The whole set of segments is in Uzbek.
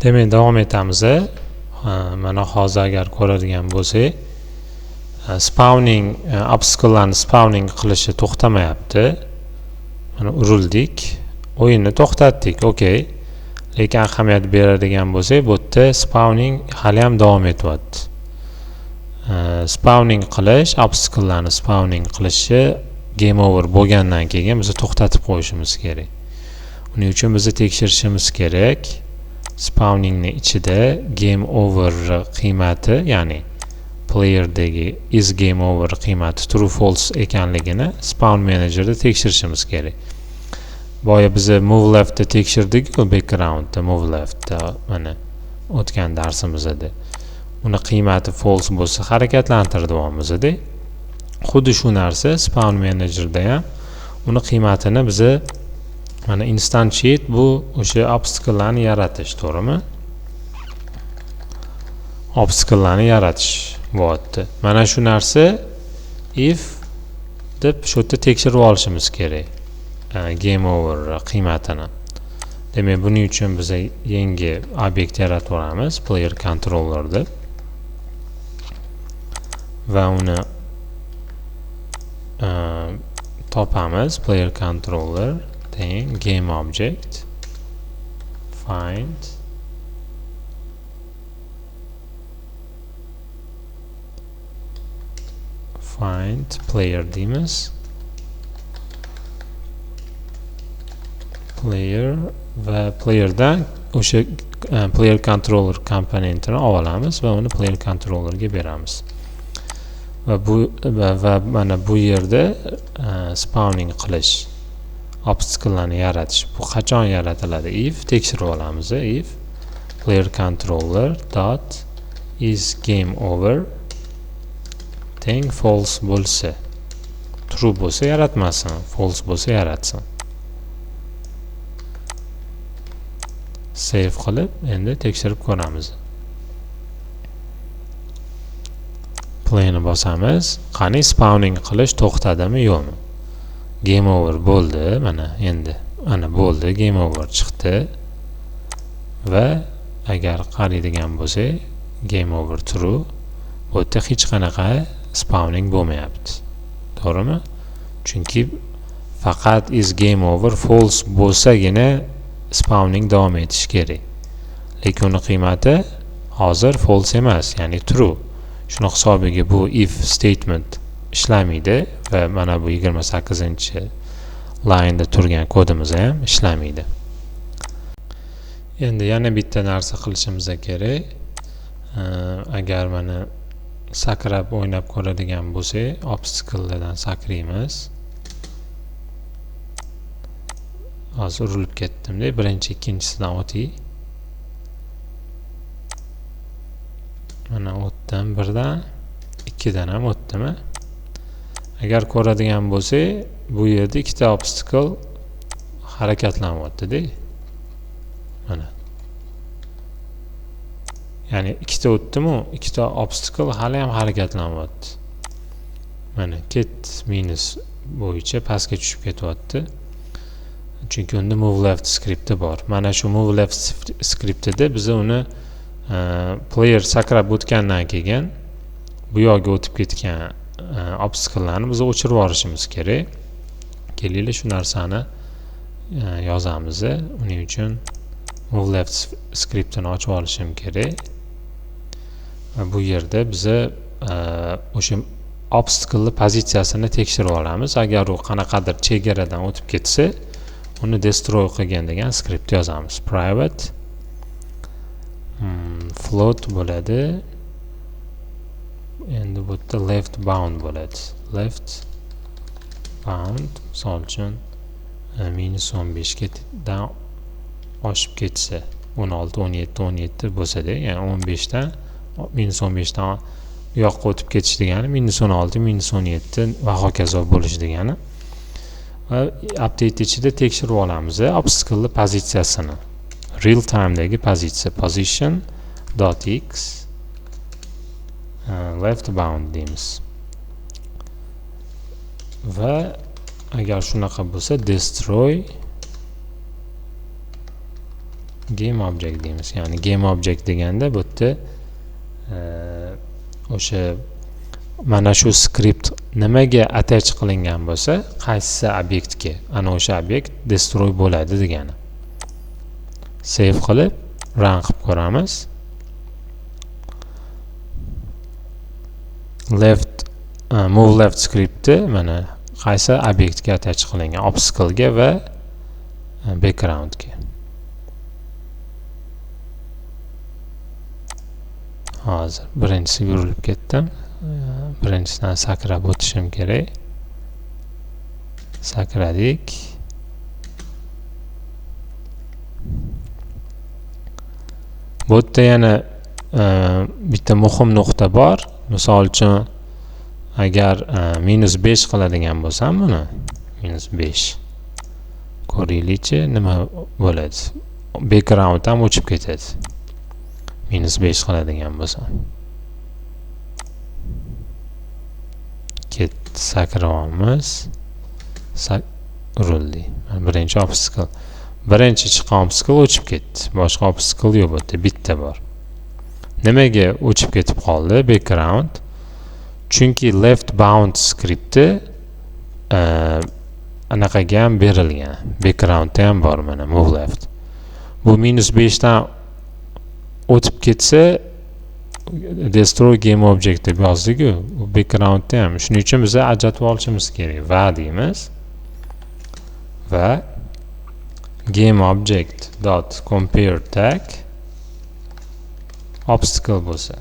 Demak, davom etamiz. Mana hozir agar ko'radigan bo'lsak, spawning, obstacle'larni spawning qilishi to'xtamayapti. Mana urildik, o'yinni to'xtatdik, okey. Lekin ahamiyat beradigan bo'lsak, bu yerda spawning hali ham davom etyapti. Spawning qilish, obstacle'larni spawning qilishi game over bo'lgandan keyin biz to'xtatib qo'yishimiz kerak. Uning uchun biz tekshirishimiz kerak. Spawningni ichida game over qiymati, ya'ni playerdagi is game over qiymati true false ekanligini spawn managerda tekshirishimiz kerak. Boya biz move leftda tekshirdik-ku, backgroundda move leftda mana o'tgan darsimizda. Uni qiymati false bo'lsa harakatlantiryapmiz-da. Xuddi shu narsa spawn managerda ham uni qiymatini biz mana instantiate bu o'sha obstacle'larni yaratish, to'g'rimi? Obstacle'larni yaratish bo'lyapti. Mana shu narsa if deb shu yerda tekshirib olishimiz kerak. Game over qiymatini. Demak, buning uchun biz yangi obyekt yaratib olamiz, player controller deb. Va uni topamiz, player controller teng game object find player deymiz. Player va playerdan o'sha player controller komponentini olamiz va uni player controllerga beramiz. Va bu va mana bu yerda spawning qilish, obstacle'larni yaratish. Bu qachon yaratiladi? If tekshirib olamiz. If player controller dot is game over teng false bo'lsa, true bo'lsa yaratmasin, false bo'lsa yaratsin. Save qilib endi tekshirib ko'ramiz. Playni bosamiz. Qani spawning qilish to'xtadimi yo'qmi? Game over bo'ldi, mana endi ana bo'ldi, game over chiqdi. Va agar qaraydigan bo'lsak, game over true, bu yerda hech qanaqa spawning bo'lmayapti. To'g'rimi? Chunki faqat is game over false bo'lsagina spawning davom etishi kerak. Lekin uni qiymati hozir false emas, ya'ni true. Shuni hisobiga bu if statement ishlamaydi va mana bu 28-lineda turgan kodimiz ham ishlamaydi. Endi yana bitta narsa qilishimiz kerak. Agar mana sakrab o'ynab ko'radigan bo'lsak, obstacle'lardan sakraymiz. Hozir urilib ketdim-da, birinchi ikkinchisidan o'tay. Mana o'tdim birdan, ikkidan ham o'tdimi? Agar ko'radigan bo'lsak, bu yerda ikkita obstacle harakatlanyapti-da. Mana. Ya'ni ikkita o'tdimu, ikkita obstacle hali ham harakatlanyapti. Mana ket minus bo'yicha pastga tushib ketyapti. Chunki unda move left skripti bor. Mana shu move left skriptida biz uni player sakrab o'tgandan keyin bu yoqga o'tib ketgan obstacle'larni biz o'chirib yuborishimiz kerak. Kelinglar shu narsani yozamiz. Uning uchun move left skriptini ochib olishim kerak. Va bu yerda biz o'sha obstacle pozitsiyasini tekshirib olamiz. Agar u qanaqadir chegaradan o'tib ketsa, uni destroy qilgan degan skript yozamiz. Private float bo'ladi. Endi bu yerda left bound bo'ladi. Left bound misol uchun minus 15 dan oshib ketsa, 16, 17, 17 bo'lsa-da, ya'ni 15 dan minus 15 dan u yoqqa o'tib ketish degani minus 16, minus 17 va hokazo bo'lishi degani. Va update ichida tekshirib olamiz obstacle pozitsiyasini. Real time'dagi pozitsiya position dot x left bound deymiz. Va agar shunaqa bo'lsa destroy Game object deymiz. Ya'ni game object deganda bu yerda o'sha mana shu skript nimaga attach qilingan bo'lsa, qaysi obyektga, ana o'sha obyekt destroy bo'ladi degani. Save qilib run qilib ko'ramiz. Left move left skripti mana qaysi obyektga attach qilingan, obstacle-ga va background-ga. Hozir birinchisiga urilib ketdim. Birinchisidan sakrab o'tishim kerak. Sakradik. Bu yerda yana bitta muhim nuqta bor. Misol uchun agar -5 qiladigan bo'lsam buni -5 ko'raylikchi nima bo'ladi. Background ham o'chib ketadi. -5 qiladigan bo'lsam. Ketdi, sakrayapmiz. Urildik. Birinchi obstacle. Birinchi chiqqan obstacle o'chib ketdi. Boshqa obstacle yo'q bu yerda, bitta bor. Nimaga o'chib ketib qoldi background? Chunki left bound skripti anaqaga ham berilgan. Backgroundda ham bor mana move left. Bu -5 dan o'tib ketsa destroy game object deb yozdik-ku, u backgroundda ham. Shuning uchun biz ajratib olishimiz kerak. Va deymiz. Va game object dot compare tag obstacle bo'lsa,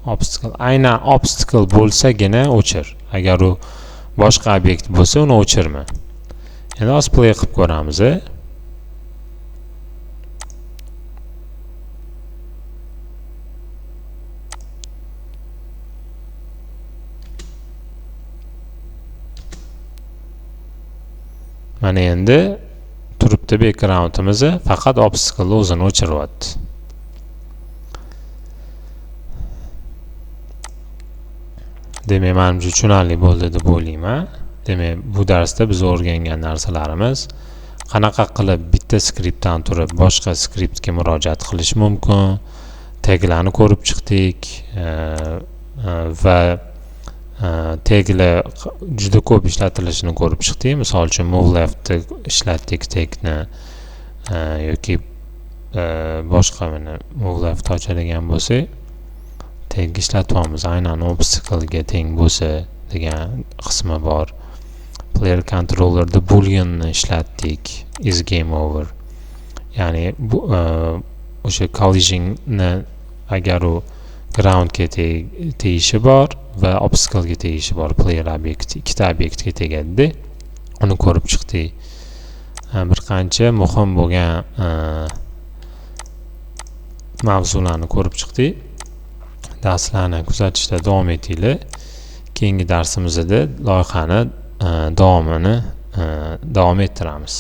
obstacle aynan obstacle bo'lsagina o'chir. Agar u boshqa obyekt bo'lsa uni o'chirma. Endi hozir play qilib ko'ramiz. Mana endi turibdi backgroundimiz, faqat obstacle o'zini o'chiryapti. Demak, menimcha tushunarli bo'ldi deb o'ylayman. Demak, bu darsda biz o'rgangan narsalarimiz qanaqa qilib bitta skriptdan turib boshqa skriptga murojaat qilish mumkin, taglarni ko'rib chiqdik va taglar juda ko'p ishlatilishini ko'rib chiqdik. Misol uchun move leftni ishlatdik tagni yoki boshqa mana move left ochadigan bo'lsak tag ishlatyapmiz. Aynan obstacle-ga teng bo'lsa degan qismi bor. Player controllerda booleanni ishlatdik, is game over. Ya'ni bu o'sha collisionni agar u groundga tegishi bor va obstacle-ga tegishi bor, player obyekti ikkita obyektga tegadi-da. Uni ko'rib chiqdik. Bir qancha muhim bo'lgan mavzularni ko'rib chiqdik. Darslarni kuzatishda davom etinglar. Keyingi darsimizda loyihani davomini davom ettiramiz.